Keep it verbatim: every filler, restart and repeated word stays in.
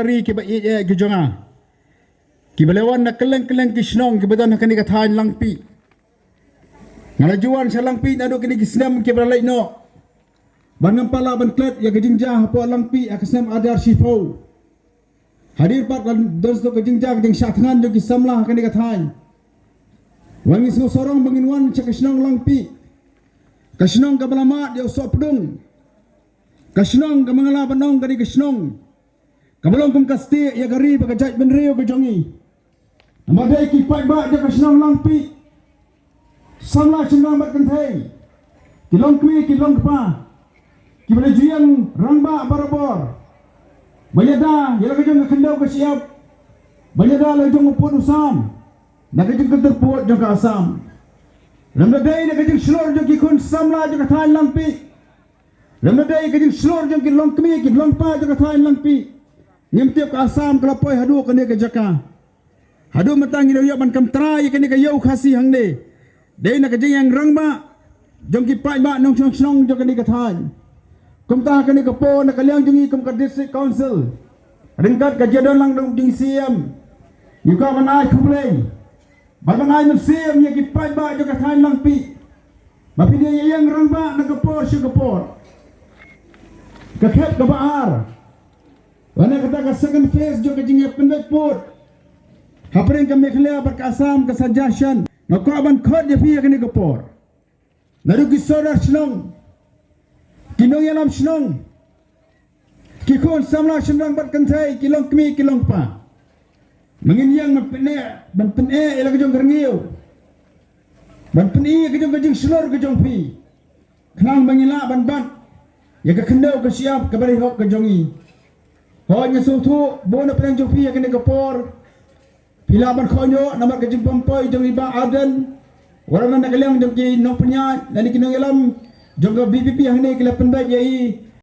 ri kiba ïeit ki jong nga, kiba la wan na kylleng kylleng ki shnong kiba don ha kane ka thaiñ Langpih. Nga la ju wan sha Langpih naduh kine ki snem kiba la leit noh, ban ngam pat lah ban klet ïa ka jingjia hapoh Langpih ha ka snem ar hajar shiphew. Hadien pat la don sdang ka jingjia ka jingshah thngan jong ki samla ha kane ka thaiñ. Wat ngi sngewsarong ba ngin wan sha ka shnong Langpih, ka shnong kaba la mad ïa u sohpdung, ka shnong kaba nga lah ban ong ka dei ka shnong kaba long kum ka stieh ïa ka ri bad ka jaitbynriew ka jong ngi. Namar dei ki paidbah jong ka shnong Langpih, samla shynrang bad kynthei, ki longkmie ki longkpa, kiba la ju ïeng rangbah barabor ban ïada ïa la ka jong ka khyndew ka shyiap, ban ïada la ka jong u pud u sam na ka jingkyntur pud jong ka Assam. Lymda dei na ka jingshlur jong ki khun samla jong ka thaiñ Langpih, lymda dei ka jingshlur jong ki longkmie ki longkpa jong ka thaiñ Langpih, ngim tip ka Assam ka la poi haduh kane ka jaka. Haduh mynta ngi la ïoh ban kam trai ïa kane ka ïew Khasi hangne dei na ka jingïeng rangbah jong ki paidbah nongshong shnong jong kane ka thaiñ. Kumta ha kane ka por na ka liang jong ngi kum ka District Council, ryngkat ka jingdon lang jong i C M, ngi kwah ban ai khublei bad ban ai mynsiem ïa ki paidbah jong ka thaiñ Langpih ba phi dei ïeng rangbah na ka por sha ka por. Ka khet kaba ar, lane kata ka second phase jong ka jingïapynbeit pud hapdeng ka Meghalaya bad ka Assam ka suggestion, nga kwah ban khot ïa phi ha kane ka por. Naduh ki sordar shnong, ki nongïalam shnong, ki khun samla shynrang bad kynthei, ki longkmie ki longkpa, ma ngin ïeng ban pyneh, ban pyneh ïa la ka jong ka rngiew, ban pyneh ïa ka jong ka jingshlur ka jong phi, khnang ba ngin lah ban bat ïa ka khyndew ka shyiap kaba dei hok ka jong ngi. Hooid, nga sngewthuh bun na pdeng jong phi ha kane ka por phi lah ban khot ïa nga namar ka jingpynpoi jong i Bah Ardent, wat la na ka liang jong ki nongpynïaid lane ki nongïalam jong ka V P P hangne ki la pynbeit ïa i